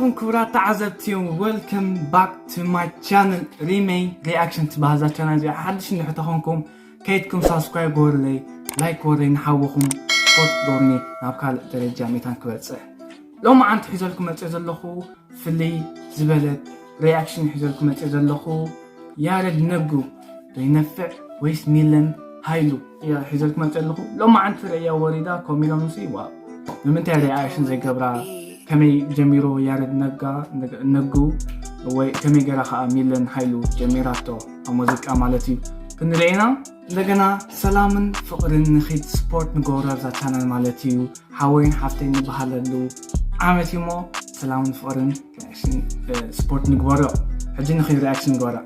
ኩም ክቡራት ተዓዘብቲ፣ welcome back to my channel። ሪመይ ሪኣክሽን ትበሃል እዛ ቻናል እዚኣ። ሓድሽ እንድሕር ተኾንኩም ከይድኩም ሳብስክራይብ ግበሩለይ፣ ላይክ ግበሩለይ፣ ንሓወኹም ስፖርት ግበሩኒ ናብ ካልእ ደረጃ ሜታን ክበጽሕ። ሎማዓንቲ ሒዘልኩም መጽእ ዘለኹ ፍልይ ዝበለት ሪኣክሽን ሒዘልኩም መጽእ ዘለኹ ያረድ ነጉ ዶ ይነፍዕ ወይስ ሚለን ሃይሉ እያ ሒዘልኩም መጽእ ኣለኹ። ሎማዓንቲ ርእያ ወሪዳ ኮሚሎምሲ ዋ ንምንታይ ሪኣክሽን ዘይገብራ? ከመይ ጀሚሮ ያረድ ነጋ ነጉ ወይ ከመይ ገራ ከዓ ሚለን ሃይሉ ጀሚራቶ ኣብ ሙዚቃ ማለት እዩ ክንርኢ ኢና። እንደገና ሰላምን ፍቕርን ንኺድ ስፖርት ንገብሮ ኣብዛ ቻናል ማለት እዩ። ሓወይን ሓፍተይ ንበሃለሉ ዓመት እዩ እሞ ሰላምን ፍቕርን ሪኣክሽን፣ እ፣ ስፖርት ንግበሮ። ሕጂ ንኺድ ሪኣክሽን ንግበራ።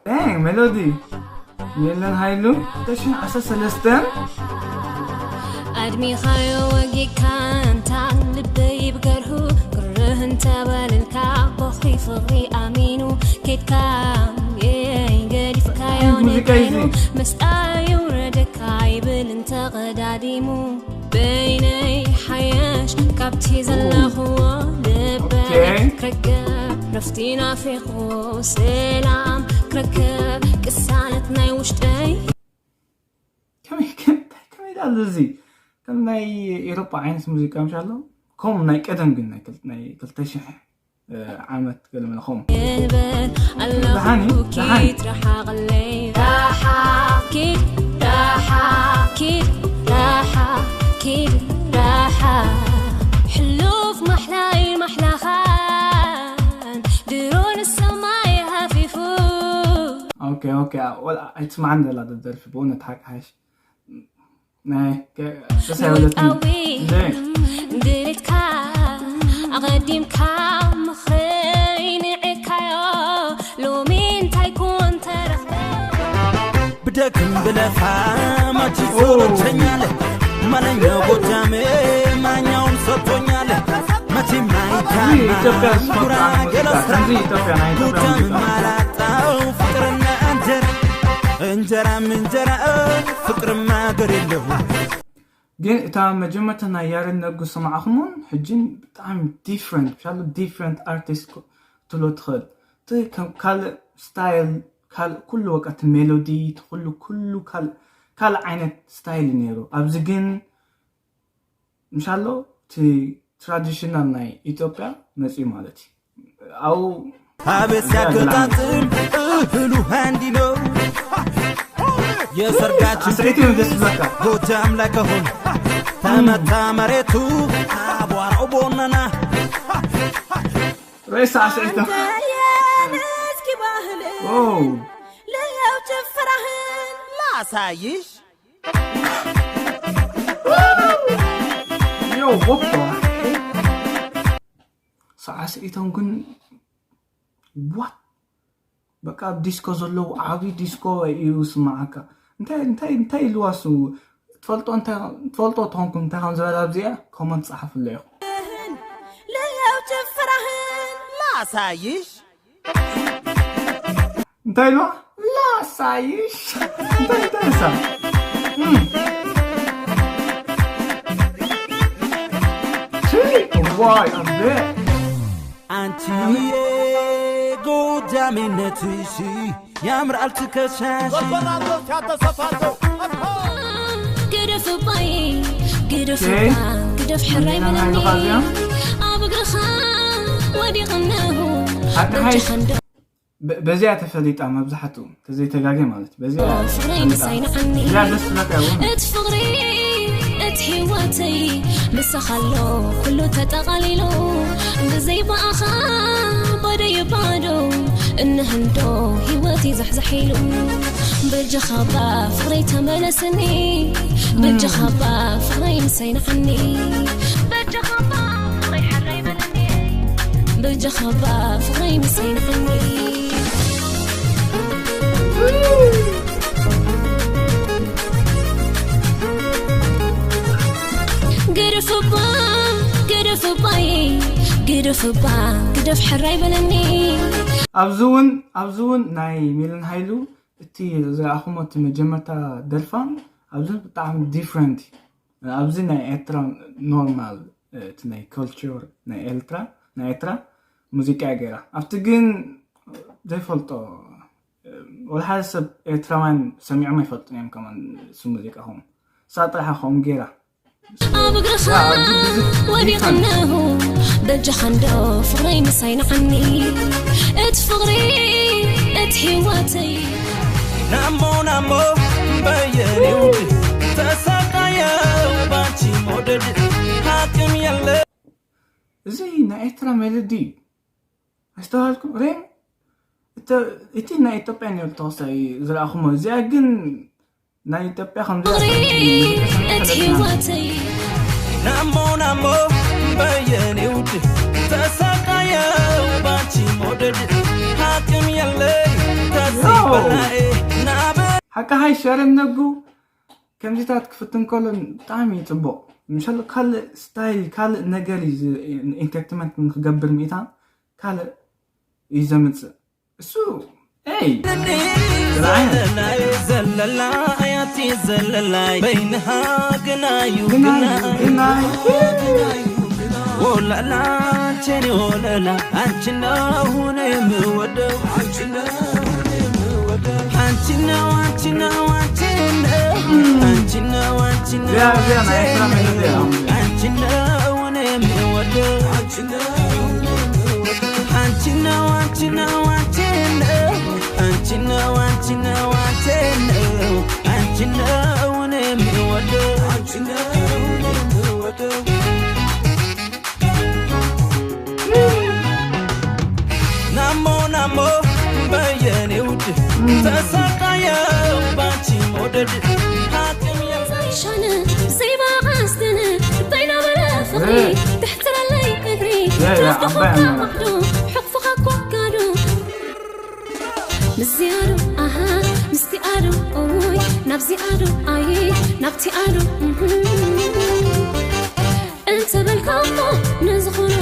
ዳንግ ሜሎዲ ሚለን ሃይሉ ክልተ ሽሕን ዓሰርተ ሰለስተን። ኣድሚኻዮ ወጊካ እንታ ልበይ ብገርሁ ግርህ እንተበልልካ ቦኺ ፍቕሪ ኣሚኑ ኬድካ የይ ገዲፍካዮ ሙዚቃ እዩ። ንበይኑ መስጣ ይውረደካ ይብል እንተቐዳዲሙ በይነይ ሓየሽ ካብቲ ዘለኽዎ ልበይ ኦኬ። ክረክብ ረፍቲ ናፊቑ ሰላም ክረክብ ቅሳነት ናይ ውሽጠይ ከመይ ከመይ ከመይ ዳሉ እዚ ከም ናይ ኤሮጳ ዓይነት ሙዚቃ ምሽ ኣሎ። ከም ናይ ቀደም ግን ናይ ክል- ናይ ክልተ ሽሕ ዓመት ገለመለ ከም እንበር ኣለኹ ደሓን እዩ፣ ደሓን። ኪድ ረሓቕለይ ራሓቕ ኪድ ራሓቕ ኪድ ራሓቕ ኪድ ራሓቕ ሕሉፍ ማሕላይ ማሕላኻን ድሮ ንሰማይ ሃፊፉ ኦኬ ኦኬ። ወላ ኣይትስማዕን ዘላ ደርፊ ብእውነት ሓቂ ሓሽ ናይ ከ- ደስ ኣይበለትኒ። ውልቃዊ ዘይ ድሌትካ ኣቐዲምካ ምኽረይ ንዕካዮ ሎሚ እንታይ ኮን ተረኽበ ብደክም ብለፋ ማች ሰለቸኛለ ማለኛ ጎጃሜ ማኛውን ሰጥቶኛለ መቼም እዚ ኢትዮጵያ አይታማ ስፖርት ጉራጌ ሙዚቃ ለስራ እዚ ኢትዮጵያ ናይ ኢትዮጵያ ጎጃም ሙዚቃ ማላጣው ፍቅርና እንጀራ እንጀራም እንጀራ ፍቅርማ ሀገር የለሁ ግን እታ መጀመርታ ናይ ያረድ ነጉ ዝሰማዕኹሞን ሕጂን ብጣዕሚ ዲፍረንት ብሻሉ ዲፍረንት ኣርቲስት ትብሎ ትኽእል። እቲ ከም ካልእ ስታይል ካልእ ኩሉ በቃ እቲ ሜሎዲ እቲ ኩሉ ኩሉ ካልእ ካልእ ዓይነት ስታይል እዩ ነይሩ። ኣብዚ ግን ምሻሎ እቲ ትራዲሽናል ናይ ኢትዮጵያ መፅኡ ማለት እዩ። ኣብኡ አቤት ሲያገጣጥም እህሉ ሃንዲ ነው የሰርጋችን ስዒት እዩ ደስ ዝብለካ። ጎጃም ላይ ከሆነ ተመታ መሬቱ አቧራው ቦነና ሬሳ ስዒት ነው። የንስኪ ባህል ኦ ለየው ጭፈራህን ላሳይሽ ዮ ወጣ ሳዕስዒቶም ግን ዋት በቃ ኣብ ዲስኮ ዘለዉ ዓብዪ ዲስኮ እዩ ስማዓካ። እንታይ እንታይ እንታይ ኢልዋ እሱ ትፈልጦ እንታይ ትፈልጦ ተኾንኩም እንታይ ከም ዝበላ ኣብዚኣ ኮመንት ጸሓፍሎ ኢኹም። ለየው ጭፈራህን ላሳይሽ እንታይ ኢልዋ ላሳይሽ እንታይ እንታይ እሳ እም። ቺ፣ ዋይ ኣቤ አንቺዬ ጎጃሜነትሽ ያምራል ትከሻሽ ግደፍ እባይ ግደፍ ኦኬ። እባ ግደፍ ሕራይ በለኒ መኪና ኣብ እግርኻ ወዲቕ እነሆ ሓቂ ሓይሽ በጃኻ እንደ በ- በዚኣ ተፈሊጣ መብዛሕትኡ ተዘይተጋገ ማለት በዚኣ ፍቕረይ ተፈሊጣ። ምሳይ ንዓኒ እዚኣ ደስ ትብለካ እውን እቲ ፍቕሪ እቲ ህይወተይ ምሳኻ ኣሎ ኩሉ ተጠቓሊሉ ብዘይ ብኣኻ ባዶይ ባዶ እነህንዶ ህይወተይ ዘሕዘሕ ኢሉ በጃኻ ባ ፍቕረይ ተመለስኒ በጃኻ ባ ፍቕረይ ምሳይ ንዓኒ በጃኻ ባ ፍቕረይ ሕራይ በለኒ በጃኻ ባ ፍቕረይ ምሳይ ንዓኒ ግደፍ እባ ግደፍ እባይ ግደፍ እባ ግደፍ ሕራይ በለኒ ኣብዚ እውን ኣብዚ እውን ናይ ሚለን ሃይሉ እቲ ዝረኣኹሞ እቲ መጀመርታ ደርፋ ኣብዚ እውን ብጣዕሚ ዲፍረንት ኣብዚ ናይ ኤርትራ ኖርማል እቲ ናይ ኮልቸር ናይ ኤርትራ ናይ ኤርትራ ሙዚቃ እያ ገይራ። ኣብቲ ግን ዘይፈልጦ ወላ ሓደ ሰብ ኤርትራውያን ሰሚዖም ኣይፈልጡን እዮም። ከማን እሱ ሙዚቃ ኹም እሳ ጥራሕ ኹም ገይራ ኣብ እግርኻ ወዲቐ እነሆ በጃኻ እንዶ ፍቕረይ ምሳይ ንዓኒ እቲ ፍቕሪ እቲ ህይወተይ ናሞ ናሞ በየኔ ውድ ተሳቃየ ባንቺ መውደድ ሓቅም የለ እዚ ናይ ኤርትራ ሜሎዲ እዩ። ኣስተዋልኩም ሬም እቲ ናይ ኢትዮጵያ ነር ተወሳይ ዝረኣኹሞ እዚኣ ግን ናይ ኢትዮጵያ ከም እቲ ህይወተይ ናሞ ናሞ በየኔ ውድ ተሳቃየ ባንቺ መውደድ ሓቅም የለይ ከዚ በላይ ናበ ሓቂ ሃይ ሸረን ነጉ ከምዚታት ክፍትን ከሎ ብጣዕሚ እዩ ፅቡቕ። ምሻሉ ካልእ ስታይል ካልእ ነገር እዩ ዝ- ኢንተርቴንመንት ንክገብር ምእታን ካልእ እዩ ዘምፅእ እሱ ኤይ ዘለላይ ዘለላ ኣያቲ ዘለላይ በይንሃ ግናዩ ግናዩ ግናይ ወለላ አንቺን ወለላ አንቺን ነው እኔ የምወደው አንቺን ነው አንቺን ነው አንቺን ነው አንቺን ነው አንቺን ነው ያ ያ ናይ ኤርትራ ሜሎዲ እዮም። አንቺን ነው እኔ የምወደው አንቺን ነው አንቺን ነው አንቺን ነው አንቺን ነው አንቺን ነው አንቺን ነው አንቺን ነው እኔ የምወደው አንቺን ነው እኔ የምወደው ናሞ ናሞ በየኔ ውድ ተሳቃየ ባንቺ መውደድ ሓቅም የለ ዘይሻነ ዘይባቓስትነ በይና በለ ፍቕሪ ትሕትረለይ እግሪ ያ፣ ያ፣ ትረፍዶ ዓባይ ኾንካ ኣምላኽ። ማዕዶ ሕቑፍኻ ኮጋዶ ምስዚኣዶ ኣሃ ምስቲኣዶ ኦይ ናብዚኣዶ ኣይ ናብቲኣዶ እህ። እንተበልካሞ ንዝኾኖ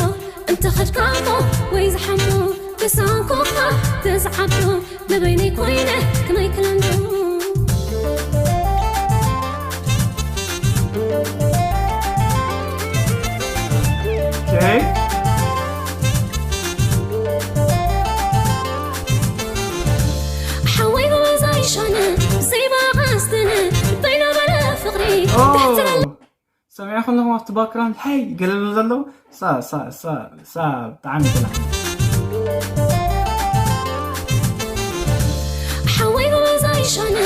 እንተኸድካሞ ወይ ዝሓሞ ተሳንኮኻ ተዝዓብዶ ንበይነይ ኮይነ ክመይ ክለምዶ ኤይ ሓወይ ጎበዝ ኣይሻነ ዘይባቓስትነ በይና በለ ፍቕሪ ኦ፣ ትሕትረለ ሰሚዐ ከለኹም ኣብቲ ባክግራውንድ ሄይ ገለሉ ዘለዉ ሳ ሳ ሳ ሳ ብጣዕሚ ገላ ሓወይ ጎበዝ ኣይሻነ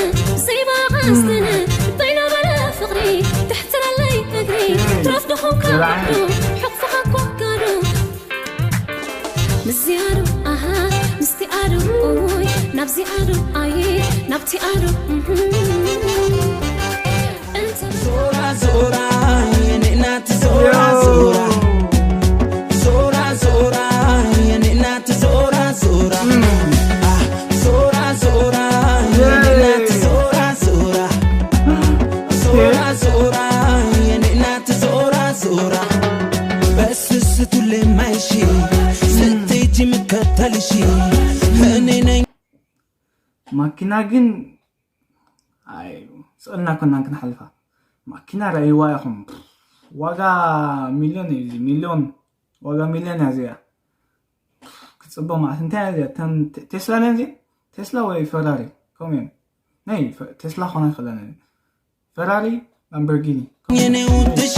ዘይባቓስትነ በይና በለ ፍቕሪ ትሕትረለይ እግሪ ትረፍዶ ኾንካ ባዕዶ ሕቑፍኻ ኮጋዶ ምስዚኣዶ ኣሃ ምስቲኣዶ ኦይ ናብዚኣዶ ኣይ ናብቲኣዶ እህ። እንተ ዞራ ዞራ የኔ ናት ዞራ ዞራ ዞራ ዞራ የኔ ናት ዞራ ዞራ አ፣ ዞራ ዞራ የኔ ናት ዞራ ዞራ ዞራ ዞራ የኔ ናት ዞራ ዞራ በስስቱ ለማይሽ ስትጂ ምከተልሽ እኔ ነኝ ማኪና ግን ኣይ ስቕልና ኮናን ክንሓልፋ ማኪና ረእይዋ ኢኹም ዋጋ ሚልዮን እዩ እዚ ሚልዮን ዋጋ ሚልዮን እያ እዚኣ ክፅበ ማለት እንታይ እያ እዚኣ ተም ቴስላ ናይ እዚ ቴስላ ወይ ፈራሪ ከምኡ እዮም ናይ ፈ- ቴስላ ኾነ ይኽእለን እዩ ፈራሪ ላምበርጊኒ የኔ ውድሽ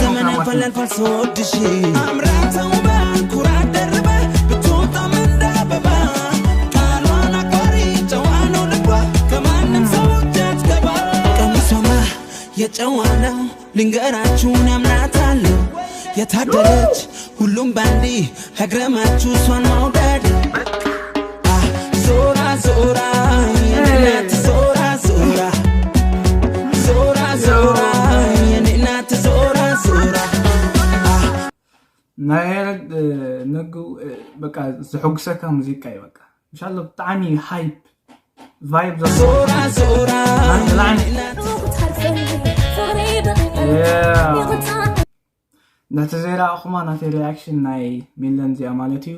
ዘመን ያልፋል ያልፋል ስወድሽ አምራ ተውባ ኩራት ደርባ ብትወጣም እንደ አበባ ቃሏን አክባሪ ጨዋ ነው ልቧ ከማንም ሰው እጅ አትገባ ቀሚሷማ የጨዋ ነው ልንገራችሁን ያምናታለሁ የታደለች ሁሉም ባንዲ ሀግረማችሁ እሷን መውደድ አ፣ ዞራ ዞራ የኔ ናት ዞራ ዞራ ዞራ ዞራ የኔ ናት ዞራ ዞራ አ፣ ናይ ያረድ ነጉ በቃ ዘሐጉሰካ ሙዚቃ እዩ በቃ ምሻሎ ብጣዕሚ ሃይፕ ቫይብ ዘሎ ዞራ ዞራ ናይ ብላዕሊ ክትሓልፈኒ ፍቕሪ ብቕጠል Yeah። ይቕጣዕ ነቲ ዘይረኣኹማ ናተይ ሪያክሽን ናይ ሚለን እዚኣ ማለት እዩ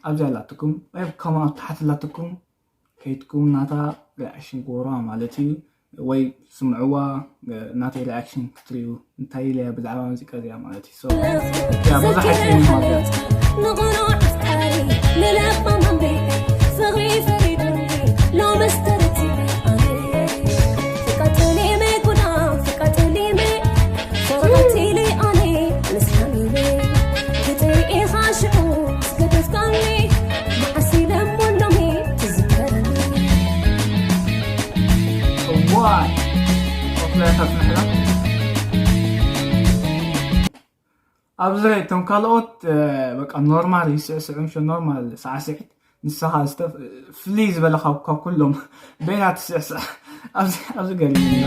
ኣብዚኣ ኣላትኩም ወይ ከምኡ ኣብ ታሕቲ ኣላትኩም ከይድኩም ናታ ሪያክሽን ግበሩዋ ማለት እዩ ወይ ስምዕዋ፣ ናተይ ሪኣክሽን ክትሪኡ እንታይ ኢለ ብዛዕባ ሙዚቃ እዚኣ ማለት እዩ። ብዙሓት እዋይ፣ ቆፍላታት ምሕላ ኣብ ዝረ እቶም ካልኦት በቃ ኖርማል ይስዕስዑ፣ ምሽ ኖርማል ሳዕስዒት። ንስኻ ፍሊ ዝበለካ ካብ ኩሎም በይና ትስዕስዕ። ኣብዚ ገሪምና።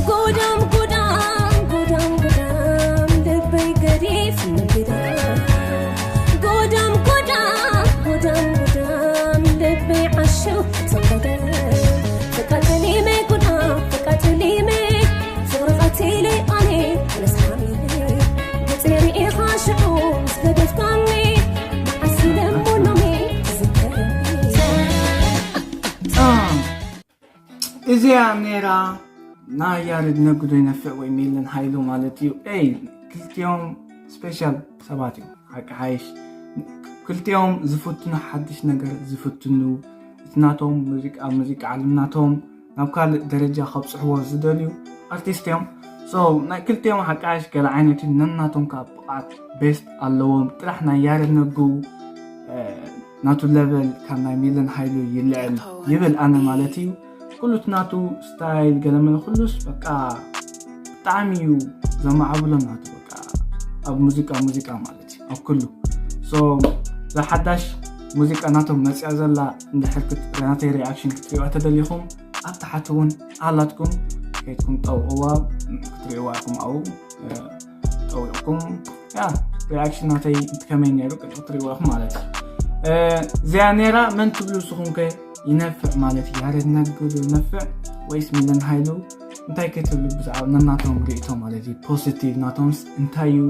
ጎዳም ጎዳም ጎዳም ጎዳም ልበይ ገዲፍ ምግዳም። ጎዳም ጎዳም ጎዳም ጎዳም ልበይ ዓሽው ተንበደ። ፍቃ ጠሊመ ጎዳም ፍቃ ጠሊመ ፍቅሪ ቀቲለ ኣነ ኣነስ ሓሚመ። ገፀይ ርኢኻ ሽዑ ምስ ገደፍካኒ መዓስ ኢለ እሞ ሎሚ ትዝከረኒ። እዚኣ ነይራ ናይ ያሬድ ነጉ ዶ ይነፍዕ ወይ ሚለን ሃይሉ ማለት እዩ። ኤይ ክልቲኦም ስፔሻል ሰባት እዮም። ሓቂ ሓይሽ ክልቲኦም ዝፍትኑ ሓድሽ ነገር ዝፍትኑ እቲ ናቶም ሙዚቃ ሙዚቃ ዓለም ናቶም ናብ ካልእ ደረጃ ከብፅሕዎ ዝደልዩ ኣርቲስት እዮም። So ናይ ክልቲኦም ሓቂ ሓይሽ ገለ ዓይነት እዩ። ነናቶም ካብ ብቕዓት ቤስት ኣለዎም። ጥራሕ ናይ ያሬድ ነጉ ናቱ ለቨል ካብ ናይ ሚለን ሃይሉ ይልዕል ይብል ኣነ ማለት እዩ። ኩሉ እቲ ናቱ ስታይል ገለመለ ኩሉስ በቃ ብጣዕሚ እዩ ዘማዕብሎ ናቱ በቃ ኣብ ሙዚቃ ሙዚቃ ማለት እዩ ኣብ ኩሉ። So እዛ ሓዳሽ ሙዚቃ ናቶም መፅያ ዘላ እንድሕር ክት- ናተይ ሪኣክሽን ክትሪእዋ ተደሊኹም ኣብ ታሕቲ እውን ኣላትኩም ከይድኩም ጠውቕዋ ክትሪእዋ ኢኹም ኣብኡ ጠዊቕኩም ያ ሪኣክሽን ናተይ ከመይ ነይሩ ክትሪእዋ ኢኹም ማለት እዩ። እዚኣ ነይራ መን ትብሉ ንስኹም ከ ይነፍዕ ማለት እዩ ያሬድ ነጉ ይነፍዕ ወይስ ሚለን ሃይሉ እንታይ ከትብሉ ብዛዕባ ነናቶም ርእቶ ማለት እዩ ፖዚቲቭ ናቶምስ እንታይ እዩ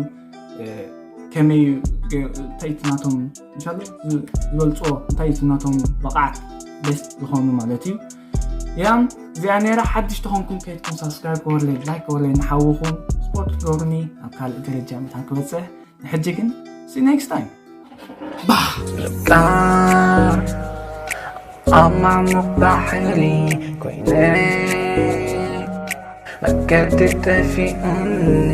ከመይ እዩ እንታይ እቲ ናቶም እንሻላ ዝበልፅዎ እንታይ እቲ ናቶም ብቕዓት ደስ ዝኾኑ ማለት እዩ። ያም እዚኣ ነይራ ሓድሽ ተኾንኩም ከይድኩም ሳብስክራይብ ክወርለይ ላይክ ክወርለይ ንሓውኹም ስፖርት ክትገብሩኒ ናብ ካልእ ደረጃ መታን ክበፅሕ ንሕጂ ግን see next time። ኣብ ማሙቕ ባሕሪ ኮይነ መገዲ ጠፊኡኒ